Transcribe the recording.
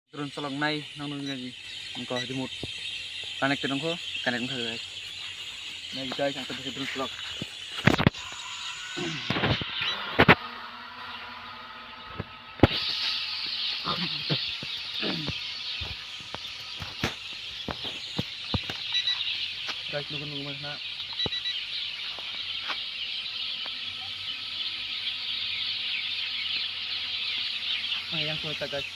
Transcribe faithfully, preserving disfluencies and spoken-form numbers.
Drone cholok nai nang nung nai. Engko remote connected wngkho, connect wngkha guys. Nai guys, ang tong drone cholok. Guys, nukun nukun na. Ang yang kuat guys.